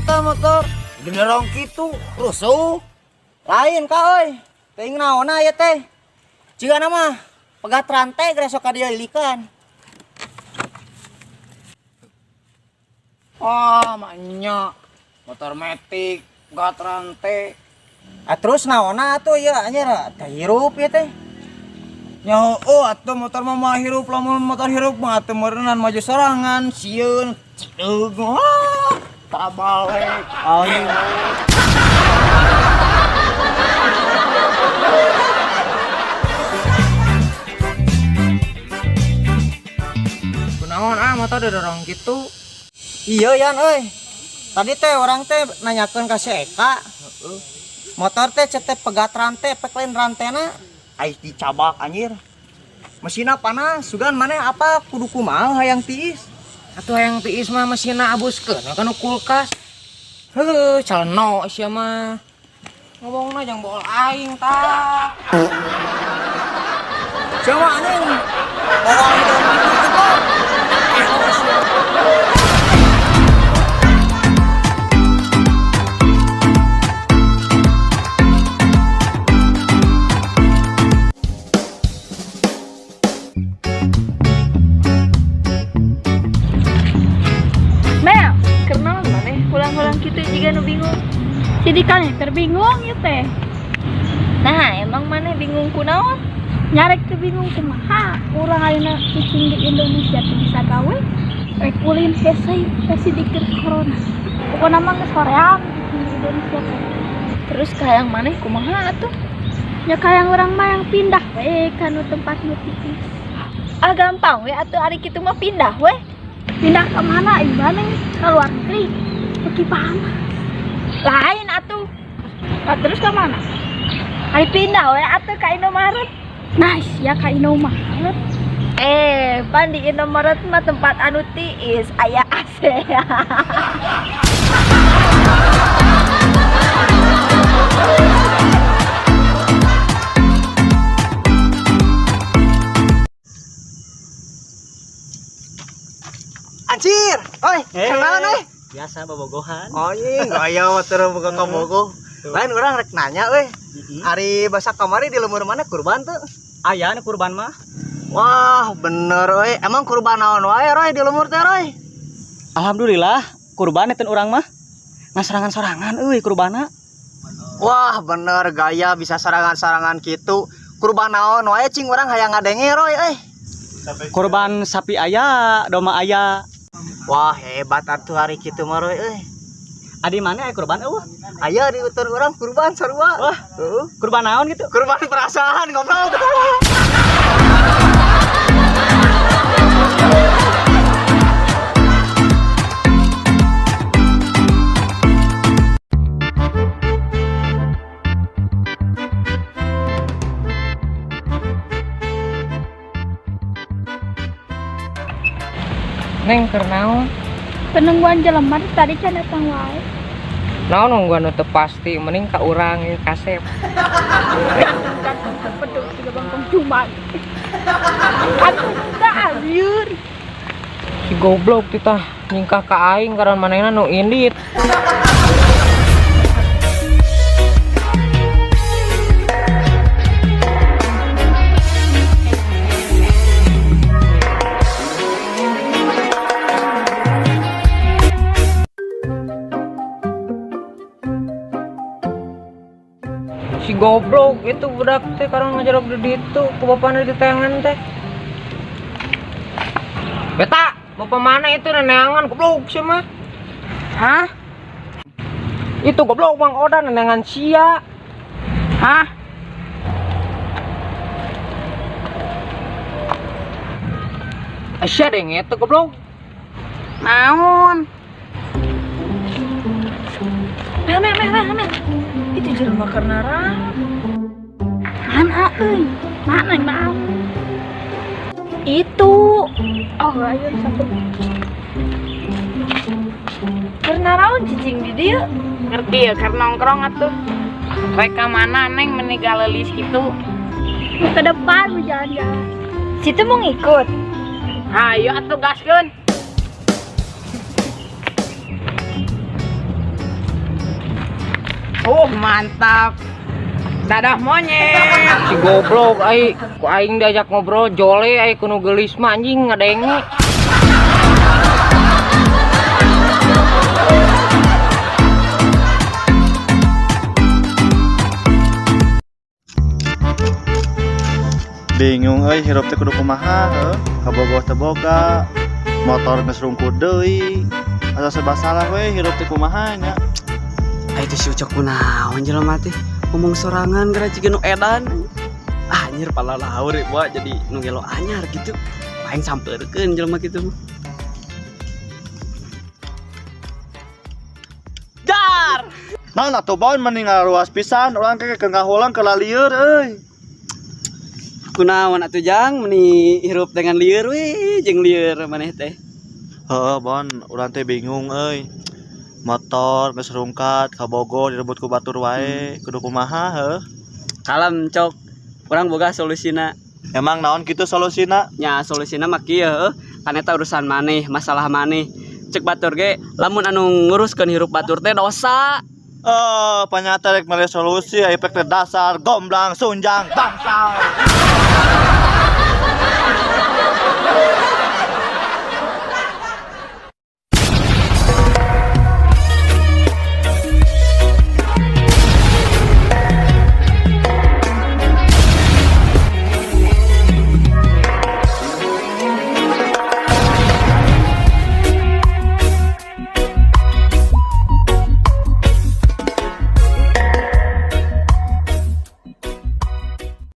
eta motor? Didorong kitu, rusuh. Lain ka euy. Teuing naonna ieu teh? Cigana mah pegat rantai geus sok ka dieu lilikan. Ah, maknya motor metik, pegat rantai. Ah, terus naonna atuh ieu anjir teh hirup ieu teh. Nya oh atuh motor mah mah hirup, lamun motor hirup mah atuh meureunnan maju sorangan, sieun, cideug. Ah, tabalik. Anjing. Kunaon ah motor didorong gitu? Iya Yan euy. Tadi teh orang teh nanyakeun ka si Eka. Motor teh cetek pegat rantai, pek lain rantena. Ais dicabak anjir. Mesinna panas, sugan maneh apa kudu kumaha hayang tiis. Atuh hayang tiis mah mesinna abuskeun kana kulkas. Heuh, caleno sia mah. Ngomongna jang bool aing tah. Siapa anjing? Orang itu gitu kok. Mel, kenal maneh pulang-pulang kitu jiga nu bingung. Jadi kan terbingung ya teh. Nah, emang maneh bingung kunaon? Nyarek teu bingung kumaha urang ayeuna cicing di Indonesia teu bisa gawe. Rek ulin hese hese dikir corona. Pokona mah geus hoream cicing di Indonesia teh. Terus kahayang maneh kumaha atuh? Ya kahayang urang mah yang pindah we ka nu tempat nu tiis. Ah gampang we atuh ari kitu mah pindah we. Pindah ke mana ieu maneh? Ka luar negeri. Beuki panas. Lain atuh. Nah, terus ke mana? Ari pindah we atuh ka Indomaret. Nice ya ka Indomaret. Pan di Indomaret mah tempat anu tiis aya AC. Anjir, oi, kenalan euy. Biasa bobogohan. Oh iya, gaya motor boga kabogoh. Lain urang rek nanya euy. Ari basa kamari di lemur mana kurban tuh? Aya nu kurban mah. Wah, bener euy. Emang kurban naon wae Roy di lemur teh Roy? Alhamdulillah, kurban eta urang mah. Ngaserangan-sorangan euy kurbana. Wah, bener gaya bisa serangan-serangan gitu. Kurban naon wae cing urang hayang ngadenge Roy euy. Kurban sapi aya, domba aya. Wah, hebat atuh hari kitu mah Roy euy. Adi mana aya kurban eueuh? Aya di utur urang kurban sarua. Wah, heeh. Kurban naon gitu? Kurban perasaan goblok. Neng keur naon? Penungguan jelema tadi can datang wae. Naon nungguan nu teu pasti, mending ka urang ieu kasep. Pedung tiga bangkong cuma. Aduh, dah liur. Si goblok titah nyingkah ka aing karena manehna nu indit. Si goblok itu budak teh karena ngajarok di ditu ku bapana di tangan teh. Beta, bapak mana itu neneangan goblok sih mah? Hah? Itu goblok Bang Oda neneangan sia. Hah? Sia deng itu goblok. Naon? Mel, mel, mel, mel, mel. Itu jelema karena Mana euy? Mana naon? Itu. Oh, ayo sampai. Karena raun cicing di dieu. Ngerti ya, karena nongkrong atuh. Rek ka mana neng meni galelis kitu? Mau ke depan mau jalan-jalan. Situ mau ngikut. Hayo atuh gaskeun. Mantap. Dadah monyet. Si goblok ai ku aing diajak ngobrol jole ai kudu geulis mah anjing ngadenge. Bingung euy, hirup teh kudu kumaha heuh, kabogoh teu boga, motor geus rungkut deui, asa serba salah we hirup teh kumaha nya. Ah, itu si Ucok kunaon jelema teh ngomong sorangan gara jiga nu edan. Ah, anjir pala laur bawa jadi nu gelo anyar gitu. Aing sampeurkeun jelema kitu mah. Dar. Naon atuh Bon, mending ngaruas pisan urang ke keur ngahulang ke lalieur euy. Kunaon atuh Jang, meni hirup dengan lieur we jeung lieur maneh teh. Heeh Bon, urang teh bingung euy. Motor geus rungkat, kabogoh direbut ku batur wae, kudu kumaha heuh. Kalem Cok, urang boga solusina. Emang naon kitu solusina? Nya solusina mah kieu heuh, kan eta urusan maneh, masalah maneh. Cek batur ge lamun anu nguruskeun hirup batur teh dosa. Eh, panyata rek mere solusi, ai pek teh dasar gomblang sunjang bangsal.